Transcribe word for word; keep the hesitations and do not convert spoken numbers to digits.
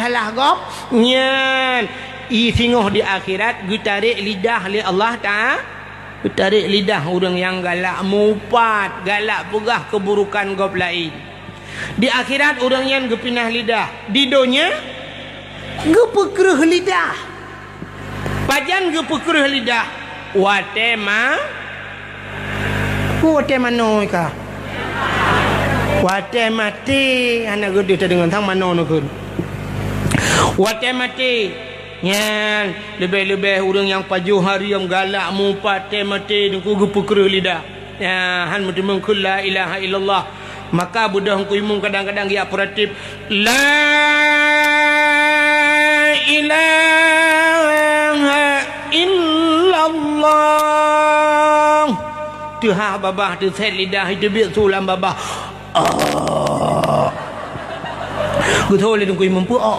salah gob, nyan i singoh di akhirat geutarek lidah lé Allah Taala. Geutarek lidah ureuëng nyang galak mupat, galak peugah keuburukan gob laén. Di akhirat ureuëng nyan geupinah lidah, di donya geupeukreueh lidah. Pajan geupeukreueh lidah? Watée ma, watée manoe ka. Watée maté, hana geudeungoe teudeungon sang manoe neukheun. Watée maté, nyan leubeh-leubeh ureuëng nyang pajoh hareuem galak mupat, watée maté deungoe geupeukreueh lidah. Ya, han meuteumeung kheun la ilaha illallah. Maka beudôh Teungku Imum kadang-kadang geujak peuratif, "La ilaha illallah." Teuhah babah, teusét lidah, iteubiet su lam babah. Oh. Geutho lé Teungku Imum, peue? Oh.